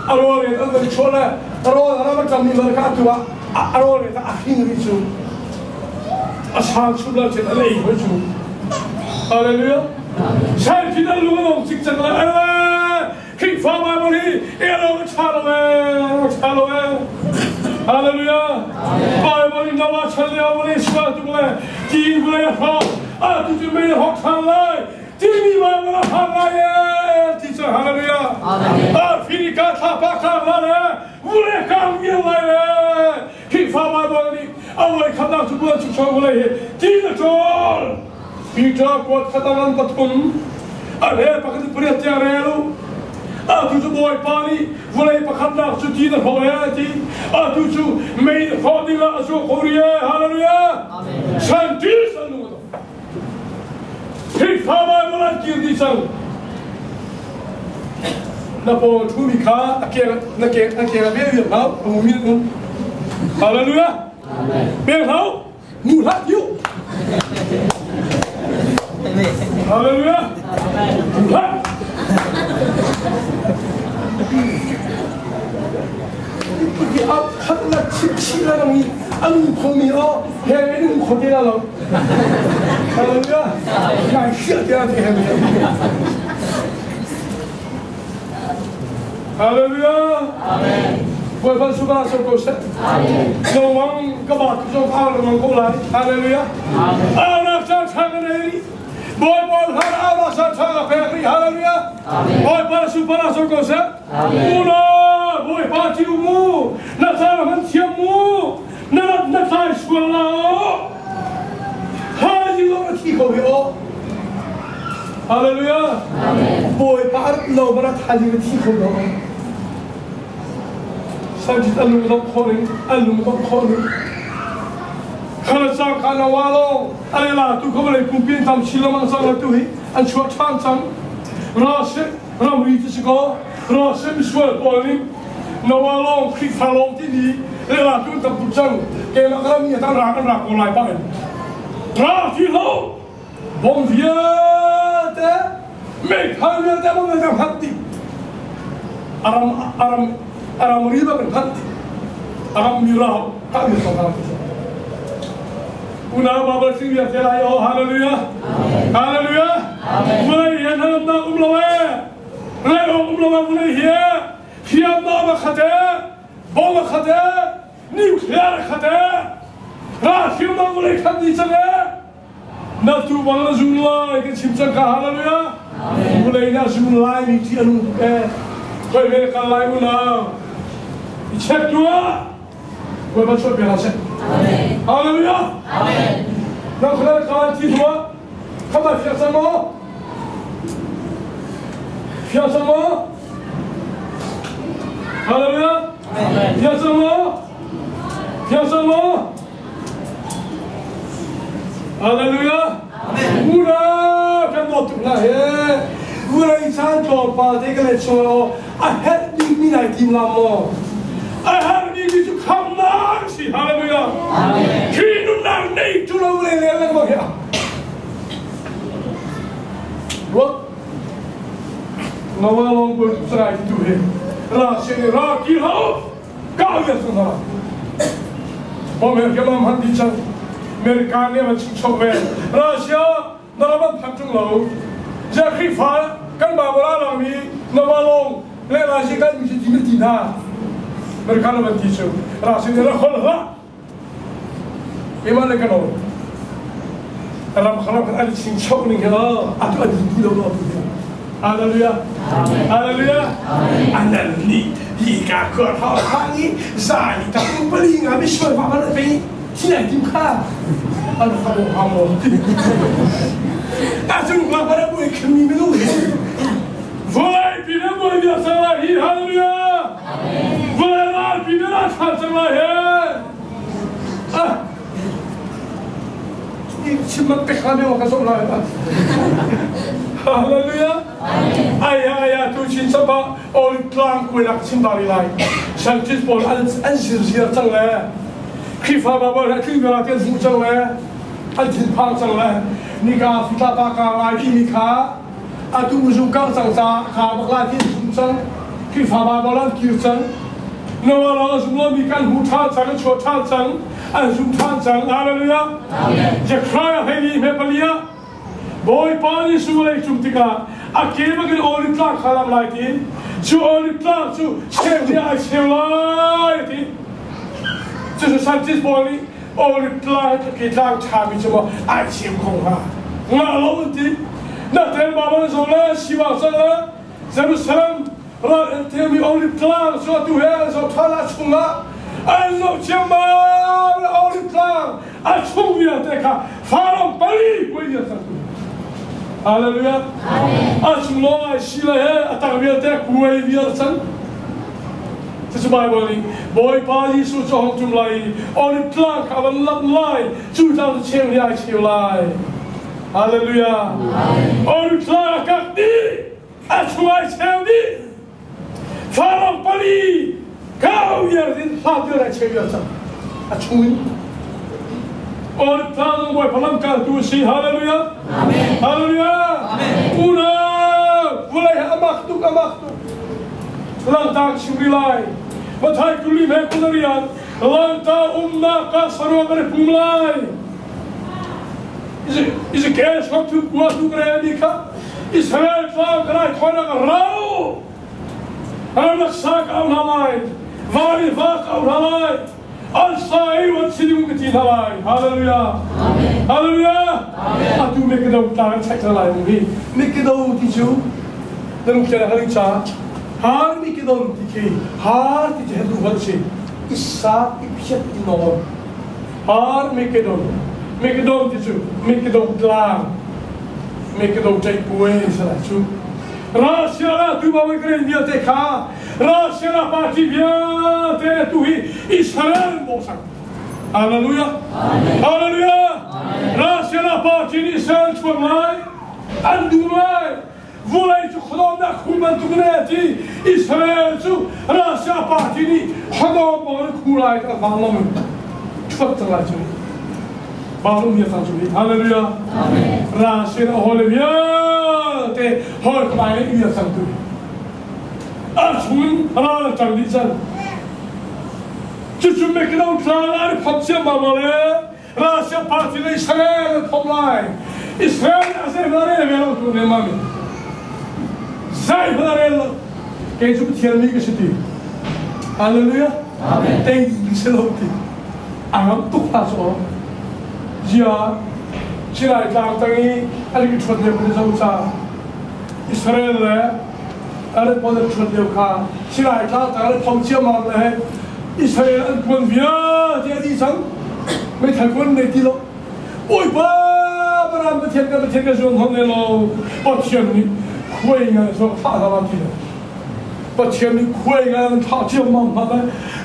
A rawl in an van chuah le rawl a ram a ṭammi man kha atu ah a rawl in a hing rih cu. A sang chum lo cun an ei hoi cu. Hallelujah. Scientist an lung a dong cikcek le Khrihfa Bible hi el awk a ṭha lo ee, a ṭha lo ee. Hallelujah. Bible in Noah chan lio vawlei sual tuk le ti in vawlei a hrawk, atu cu mei a hrawk ṭhan lai. Timi Bible a hang lai ee ti cu hallelujah. Africa thlapa kang la le vawlei kang vial lai le Khrihfa Bible nih a voi khatnak cu buan chung vawlei hi ti na ṭawl. Peter kuat khat an pathum a hle pakhat pariat tiang rel u. Atu cu Bawipa nih vawlei pakhatnak cu ti na hrawh e ti. Atu cu mei na hrawh ding ah a zuah ko rih e. Hallelujah. Scientist an lung a dong. Khrihfa Bible an kir dih cang. Na paw ṭhumi kha a ke na ke na ke a bel viam hau a mu mi um. Hallelujah. Bel hau mu hlah tiu. Hallelujah. Mu hlah. Khat na chip chih la nang i an khomi o he in kho te la lo. Hallelujah. Ngai hriah te la te he. Hallelujah. Amen. Bawipa suka so ko seh. Amen. Lawmang ka ba tu zong a lawmang ko lai. Hallelujah. Amen. Anak cha cha ka nei. Bawipa hlan anak cha cha ka pek ri. Hallelujah. Amen. Bawipa supa so ko seh. Ula Bawipa ci mu na ca hman thiam mu na rat na tlai sual la o haji lo na thi kho hi o Hallelujah Bawipa rat lo ba rat haji na thi kho lo Sanjit an lung dong kho ning an lung dong kho ning Khala chang kha na wa lo ale la tu ko lei pumpi tam chi lamang sang la tu hi an chuah than cang ra se ramri cu si kaw Russia misual pawl nih Noah lawng Khrihfa lawng timi le tu tam tuk cang keimah ka mi atan ra kan ra ko lai bang in ra ti lo bom vialte meithal vialte bom kan hman ti aram aram aram ri ba kan hman ti aram mi ra ka mi so ka Unau Bible sing vialte lai o hallelujah hallelujah Vulei hian halamnak um lo e Lei awk um lo e vulei hi hriamnam a khat e bom a khat e nuclear a khat e ra hriamnam vulei khat ni cang e na tu bang na zun lai kan chim cang ka hallelujah vulei na zun lai mi ti anu e khoi ve kal lai unau i check tuah Bawipa chuah piak hna seh. Hallelujah. Amen. Na khulal kha thi thua. Khama fiak cang maw? Fiak cang maw? Hallelujah. Amen. Fiak cang maw? Fiak cang maw? Hallelujah. Amen. Ura kan dawt tuk na he. Vulei caan tlawmpal te ka let chung a herh bikmi nai tim la maw? A herh bikmi cu khamnak si. Hallelujah. Khi nunnak nei cu lo le le lengmang hi Ruat Noah long bul sarai tu he ra se ra ki ho ka ya su na bom he ke mam han di chan America ne man ching chok ve Russia na ram an phak ṭung lo. Ziah Khrihfa kan Bible ah langmi Noah lawng le Rashi kan mi ti ti hna. America na van ti cu Rashi nih rak holh hlah. Keimah le ka nawl. Ram kharam kan an ching choh ning hi atu an ti lo lo tu Hallelujah. Hallelujah. Anan nih hi ka khua thau thang i za ni ta pali nga mi sual fa man pe thi ai tim kha an fa bo ha mo ta chung ma para bui khmi mi lu hi voi pi na bui bia sang la hi hallelujah voi la pi na tha sang la he ah chim ma pek ha me wa ka so la hallelujah aya aya tu chin sapa ol tlang kuilak chim bari lai scientist pawl an an zir ziar cang le Khrihfa Bible he tling vialte an hmuh cang le an thinphang cang le nika fitla pa ka lai timi kha atu zu kang cang ca kha bak lai ti an zumh cang. Khrihfa Baibal an kir cang. Noah lawng a zum lomi kan hmu ṭhan cang, an chuah ṭhan cang, an zum ṭhan cang. Hallelujah. Zechariah 12 hme pali ah Bawipa Jesuh lei cung tikah a ke bangin olive tlang kha lam lai ti cu olive tlang cu cheu nih ai cheu lai ti cucu scientist pawl nih olive tlang ke tlang ṭhami cu maw ai cheu kho hnga ngah lo an ti na tel Babylon zong le Siwang cang le Jerusalem ral an temi olive tlang cu atu he an zoh ṭhan a chungah an zoh ciammam le olive tlang a chung vialte kha farang pali kuai vial cang Hallelujah. A chung lawng ai si lai he a tang vialte kuai vial cang. Cucu Bible nih Bawipa Jesuh cu hong tum lai i olive tlang kha van lamh lai cu tlang cu cheu nih ai cheu lai. Hallelujah. Olive tlang a kak dih a chung ai cheu dih farang pali kau vial in hla vial ai cheu vial cang a chung in olive tlang Bawipa lamkaltu si. Hallelujah. Hallelujah. Unau vulei amak tuk amak tuk langtang chim rih lai. Mathai kuli he kularian langta umnak ah saruak an i pum lai. Is gas hok tu kua tu kre ni kha Israel tlang krai khonak rau ranak sa ka au hna lai vari va ka au hna lai an sa i wan sining ka ti hna lai. Hallelujah. Hallelujah. Atu me ka do tlang check lai mu hi me ka do ti chu nan kela haling cha har mi ki don ti khi har ti che du hal si isa iphiat i non har mi ki don mi ki don ti chu mi ki don tlang mi ki don chai puai sala chu Russia la tu ba wei kren vialte kha Russia la party vialte tu hi Israel bo sang. Hallelujah. Hallelujah. Russia la party ni Israel chuak lai an du lai vulei cu khuadawmnak khu bantuk ne ti Israel cu Russia party nih khuadawm bang in khu lai ka vang lam chuat cang lai cu Balum hi cang cu hallelujah. Russia a hole vialte hol kai le ia cang tu a chung ral cang dih cang cucu Mexico tlang an phap ciammam le Russia party le Israel an phomh lai. Israel a zeihmanh a rel ve lo tu ne mami. Zeihmanh a rel lo. Kei cu Pathian mi ka si ti. Hallelujah. Amen. Tei si lo ti. A ngam tuk hna cu. Zia Sinai tlang tang i an i ṭhuat lio kan zo ca. Israel le an pawl an ṭhuat lio kha Sinai tlang tang an phom ciammam le Israel an kuan vialte a dih cang. Meithal kuan nei ti lo. Bawipa Param Pathian kan Pathian kan zuam hong ne lo. Pathian nih khuai ngan so thlah hna ti lo. Pathian nih khuai ngan thlah ciammam hna le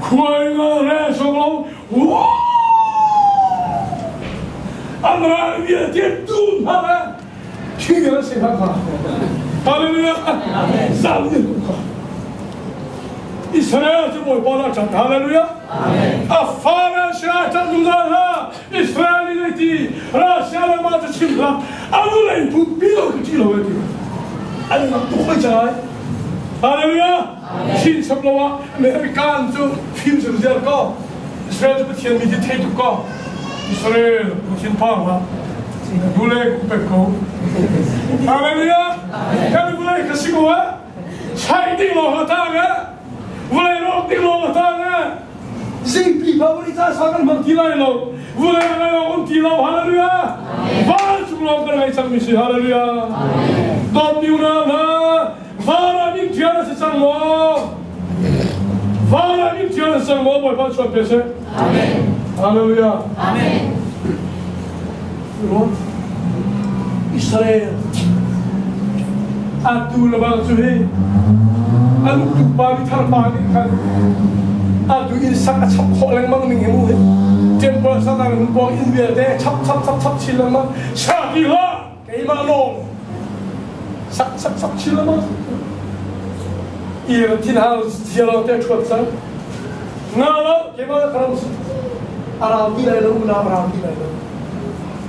khuai ngan re so lo. An ral vialte dum hna le Khi na si hna kha. Hallelujah. Zau ni kha. Israel cu Bawipa na chan. Hallelujah. A fa sia chan zungzal hna. Israel nih ti Russia le ma cu chim hlah. A vulei pumpi lo ti lo ti. An rak tuk hoi cai. Hallelujah. Chin sap lo ah American cu fim zungzal ko. Israel cu Pathian mi hi thei tuk ko. Israel Pathian phang hlah. Bule ku pek ko. Hallelujah. Kan vulei ka si ko ah. Chai ding lo ha ta nga. Vulei rok ding lo ha ta nga. Zingpi pa vulei ca sa kan hmang ti lai lo. Vulei ngai lo um ti lo. Hallelujah. Van chung lawng kan ngai cang mi si. Hallelujah. Dawt mi unau hna. Van ah min thian a si cang maw? Van ah min thian a si cang maw? Bawipa chuan pe seh. Amen. Hallelujah. Amen. Israel atu le bang cu hi an uktu pa mi thar pa nih khan atu inn sak a chap khawh lengmang ning hi mu hi temple sak ang hun pawng inn vialte chap chap chap chap chin lengmang sa ti hlah keimah lawng sak sak sak chin lengmang ir thin hal zia lo te thuat cang nga lo keimah karam arau ti lai lo unau arau ti lai lo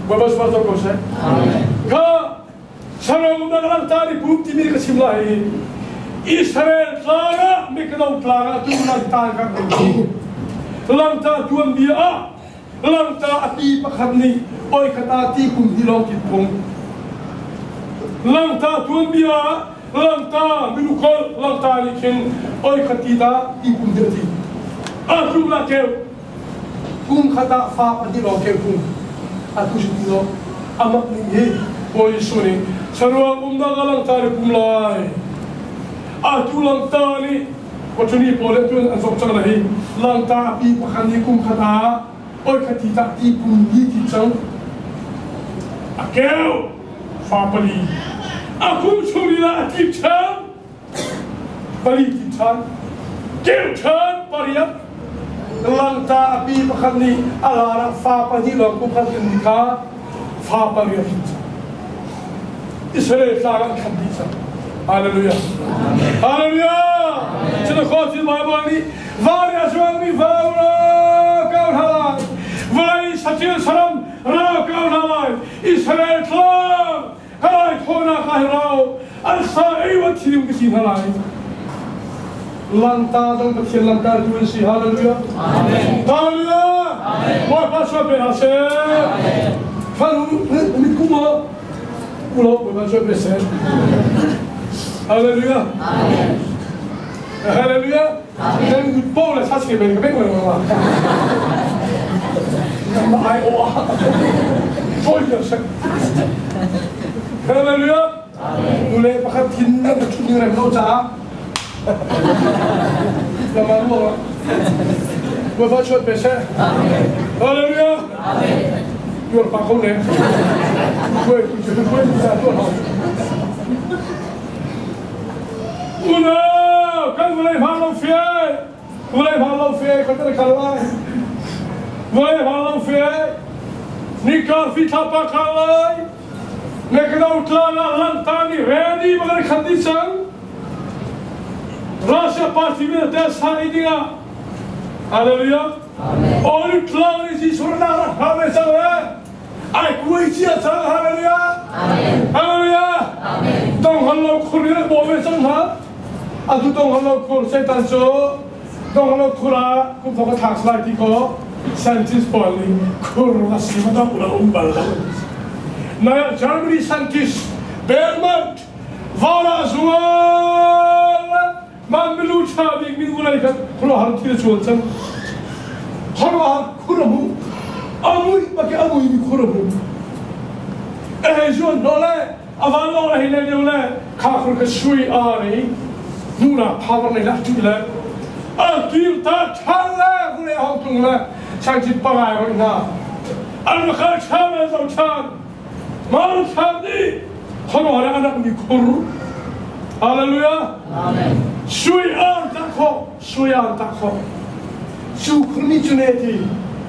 Baibal sual to ko seh. Kha shalom na lang ta ni bum timi ka chim lai. Israel tlang ah Mikro tlang ah tu langta kan langta tuanbia ah langta a pi pakhat nih oi khata ti kum hi lawng ti phung langta tuanbia ah langta minukol langta nih khin oi khati da ti kum hi ti a tum la keu kum khat ah fa pahnih lawng keu kum atu si ti lo amak ning hi Bawi Jesuh nih saruak umnak a langta nih kum lai atu langta nih Kwachuni pawl le tun an zok cang la hi langta pi pakhat nih kum khat ah oi khat ti tak ti kum ni ti cang a keu fa pali a kum chung lila a tlik chan pali ti ṭhan keu ṭhan pariat langta a pi pakhat nih a lar ah fa pahnih lawng kum khat in kha fa pariat hin cang Israel tlang an khat dih cang. Hallelujah. Hallelujah. Cun kho cun Bible nih van i a zuangmi vau ra kau hna lai vawlei saṭil saram ra kau hna lai Israel tlang ka lai khawhnak ah rau an sa ei wa thilim ka si hna lai langta dong Pathian langta tu an si. Hallelujah. Amen. Hallelujah. Bawipa sua pe hna seh. Fanu mit kum ah ulo Bawipa sua pe seh. Hallelujah. Amen. Hallelujah. Amen. Nan po le sa che ben ka beng ma ma ai o Foi ka sak. Hallelujah. Nule pakhat thin na ka thut rem lo caah lama ruang Bawipa chuat pe seh. Hallelujah. Tuar pa ko ne. Khuai tu chu khuai tu sa tuar hau. Unau kan vawlei hmang lo fie. Vawlei hmang lo fie kha kan kal lai. Vawlei hmang lo fie. Nika fi thla pa khang lai. Mekano tlang ah langta nih ready bang an khat dih cang. Russia party vialte sa i dingah. Hallelujah. Olive tlang nih Jesuh nak rak hram ve cang le. Ai kuai cia cang. Hallelujah. Hallelujah. Tong hal lo khur in bawh ve cang hna. Atu tong hal lo khur Satan cu tong hal lo khur ah kum thong ka thlak salai ti ko scientist pawl nih khur a si ma dok lo um bal lo. Na Germany scientist Berman Vara zual man milu tha bik mi vulei kha khuaruahhar thil chuan cang. Khuaruahhar khur a hmu. Amui bak amui mi khur a hmu. A hei zuan hnawh le a van lawng a hei len lio le kha khur kha sui a nei hmuhnak power nei lah ṭih le a kir ta ṭhan le vulei a hong tlung le sangcit pangai roi hna an va kal ṭhan le zo ṭhan Mangthlam nih khuaruahhar a anak mi khur. Hallelujah. Amen. Sui an tak khawh, sui an tak khawh. Cu khur nih cu ne ti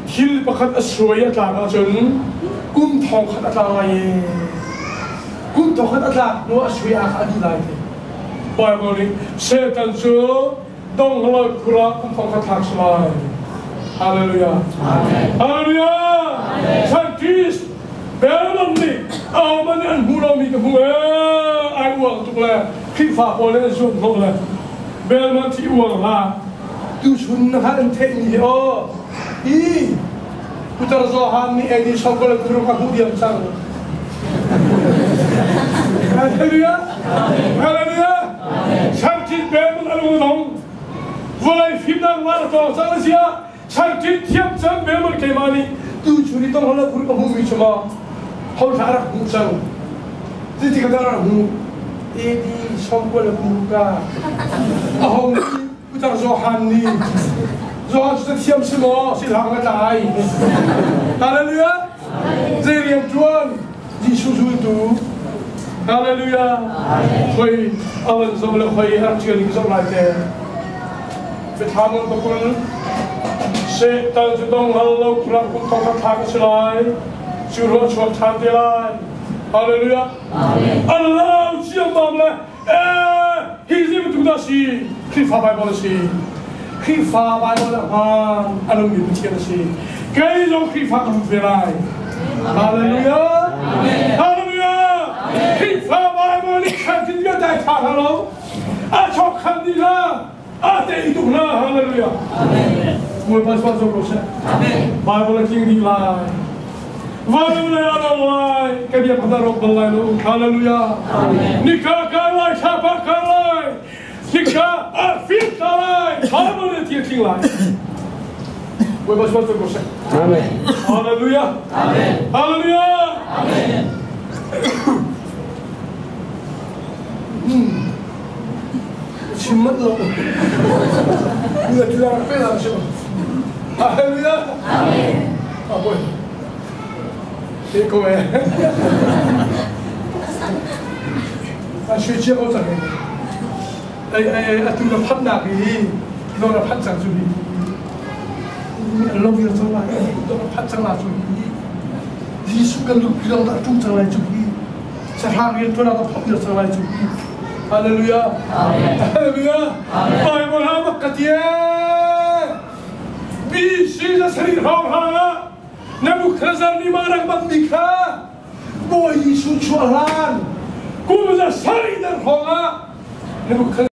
thil pakhat a suai a tlak ahcun kum thong khat a tla lai i kum thong khat a tlak hnu a sui a kha a dih lai ti. Bible nih Satan cu donghloi khur ah kum thong khat thlak si lai. Hallelujah. Amen. Hallelujah. Amen. Scientist Berman nih ahohmanh nih an hmu lomi ka hmu ee ai uang tuk le Khrihfa pawl nih an zumh hnawh le Berman thi uang hlah tuchun na khan an theihmi hi aw i Putar Johan nih Edi Sokol kuruk a hmuh diam cang. Hallelujah. Hallelujah. Scientist Berman a lung dong vawlei fimnak van a tawng cang a si ah scientist thiam cang Berman keimah nih tuchun i tong halo kuruk a hmuhmi cu maw ho hla rak hmuh cang titi ka rak hmuh AD sawmkua le kum ka a hong Putar Johan nih Johan cu thiam si maw si hlang na tlai. Hallelujah. Zei rian ṭuan Jesuh zultu. Hallelujah. Khoi avan zoh le khoi rak ṭial ning zoh lai te. Biathlam ngan pakul Satan cu dong hal lo khulang kum thong khat thlak a si lai. Cu ruah chuak ṭhan te lai. Hallelujah. An lau ciammam le Hi zei bantuk dah si? Khrihfa Baibal a si. Khrihfa Baibal a hmaan a nungmi Pathian a si. Kei zong Khrihfa ka lut ve lai. Hallelujah. Hallelujah. Khrihfa Baibal nih khan thil vialte ai tha hna lo. A chawk khan dih hna. A tei tuk hna. Hallelujah. Amen. Bawipa sual co ko seh. Amen. Bible a tling dih lai. Vanu le a dong lai. Ka bia pakhat a rawk bal lai lo. Hallelujah. Amen. Nika kar lai, thlapa kar lai. Nika a fim ta lai. Bible nih thil tling lai. Bawipa sual co ko seh. Amen. Hallelujah. Amen. Hallelujah. Amen. Chim manh lo. Ula tila rak pe la chim. Hallelujah. Amen. Ah boy. Te ko eh. A sui chia ko cang. Ai ai ai atu na phat nak hi no na phat cang cu hi. Lo vir cang lai. Do na phat cang la cu hi. Jesuh kan lu pi dong dah tung cang lai cu hi. Sahrang rian tuan ah ka phok dir cang lai cu hi. Hallelujah. Amen. Hallelujah. Amen. Bible ha mak ka ti ee. BC za sarih hrawng hlang ah Nebuchadnezzar nih mah rak bang mi kha Bawi Jesuh chuah hlan kum 700 dar hrawng ah Nebuchadnezzar.